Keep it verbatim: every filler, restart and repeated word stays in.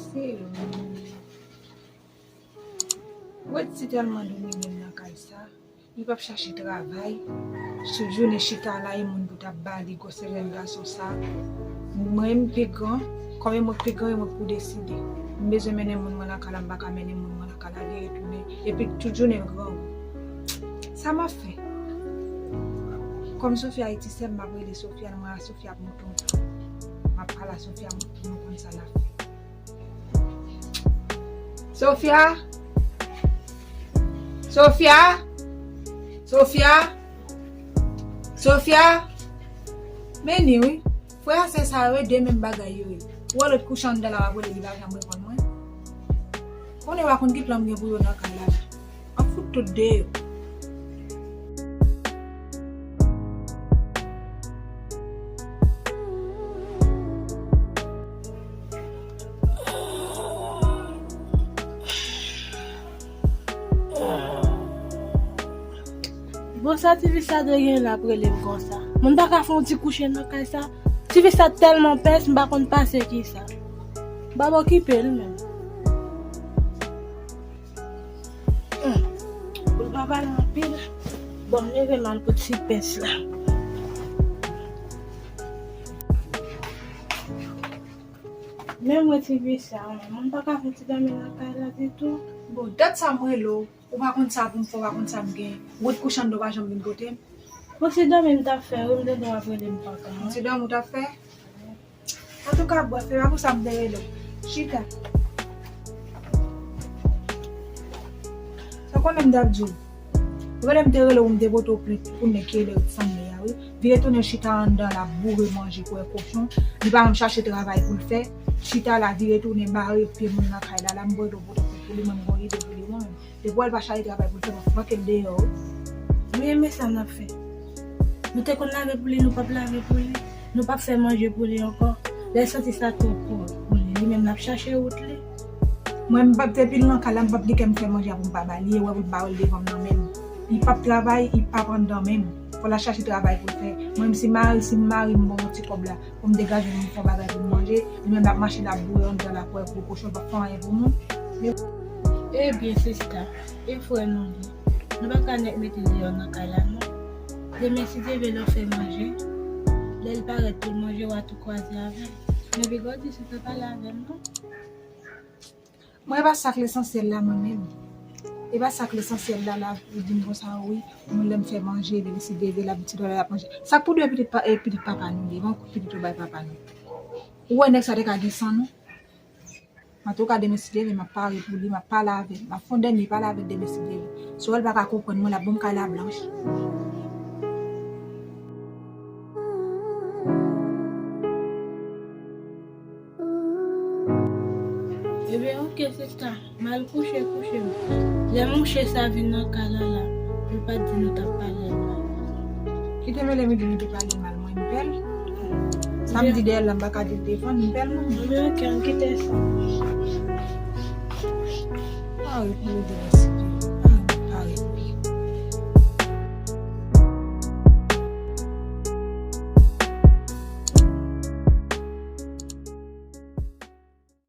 Senyè. Wèt si tèlman domine m nan kay sa. Li p ap chache travay. Chak jounen chita la, e moun pou t ap ba li gwosè jèn gason sa. Mwen, m pi gran, kòm e mwen k pi gran, e mwen k pou deside. M bezwen mennen moun mwen lakay la, m pa ka mennen moun mwen lakay la, vire tounen. Epi tout jounen l grangou. Sa m ap fè? Kòm Sofia e ti sè m, m ap rele Sofia, m wè a Sofia ap montre yon tou. M ap pale a Sofia, pou nou konn sa n ap fè. Sofia! Sofia! Sofia! Sofia! Men ni wi. Frè a sè sa yo, e de menm bagay yo ye. Ou wè lòt kouche anndan la, w ap rele, li pa janm reponn mwen. Konnen w a konn ki plan m gen pou yo nan kay la la. M ap fout tout deyò. Bon, sa ti fi sa dwe gen la ap rele m konsa. Moun pa ka fè yon ti kouche nan kay sa. Ti fi sa tèlman pès, m pa konn pase ki sa. M p ap okipe l menm. Hmm. Pou l pa pale anpil. Bon, m leve m al kot ti pès la. Men mwen ti vi sa, mwen pa ka fè ti dòmi nan kay la ditou. Bon, dat sa mwen rele w, ou pa konn sa pou m fè, ou pa konn sa m gen. Ou ret kouche anndan, ou pa janm vin kote m. Bon, ti dòmi m t ap fè, wi, m tande w ap rele m pa ka. Ti dòmi w t ap fè? Antouka, bwè, se pa pou sa m te rele w. Chita. Sa w konnen m t ap di w? Ou konnen m te rele w, m te pote w plent pou nèg ki rele w sanble a, wi. Vire tounen chita anndan la, boure manje kwè kochon. Li pa menm chache travay pou l fè. Chita la, vire tounen, mare pye moun nan kay la, la, m voye l pote pou li, mwen, m gon ide pou li, mwen menm. Depi w wè l pa chache travay pou l fè, m ap flanke l deyò, wi. Wi, e men sa n ap fè. Nou te konn lave pou li, nou p ap lave pou li. Nou p ap fè manje pou li ankò. Lè l santi sa twòp pou, pou li, li menm l ap chache wout li. Mwen, m p ap, depi l nan kay la, m p ap gen kè m fè manje a pou m pa ba li. E wè pou m pa wè l devan m nan menm. Li p ap travay, li p ap anndan menm. Fò l al chache travay pou l fè. Mwen, si mari, si mari m ban m yon ti kòb la, pou m degaje m fè yon bagay pou m manje, li menm l ap mache l ap boure anndan la kwè gwo kochon, l p ap fè anyen pou moun. Ebyen, sista, e frè nou li. Nou pa ka nèk mete l deyò nan kay la, non. Demen, si Dye vle, lè w fè manje, lè l parèt pou l manje, w a tou kwaze avè l. Men piga w di sista pale avè m, non. Mwen, e pa sa k lesansyèl la, mwen menm. E pa sa k lesansyèl la, la, li di m konsa, wi, moun lè m fè manje, li deside leve l ap di ti dòlè l ap manje. Sa k pou dwe pitit pa, e pitit papa nou ye, bon, pitit yo bay papa nou. Ou wè nèg sa te ka gen san nou? Antouka, demen si Dye vle, m ap pare pou li, m ap pale avè l, m ap fè yon dènye pale avè l demen si Dye vle. Si w wè l pa ka konprann mwen, l ap ban m kay la blanch. Ebyen, oke, sista. M al kouche, kouche m. Lè mouche sa vin nan kay la la, pou l pa t di nou t ap pale l mal. Kite m, lè m di nou te pale mal, mwen, m pè l. Sa m di dèyè l la, m pa ka di l devan, m pè l, mwen. Ebyen, oke, ann kite sa. Ah, wi, pou l di.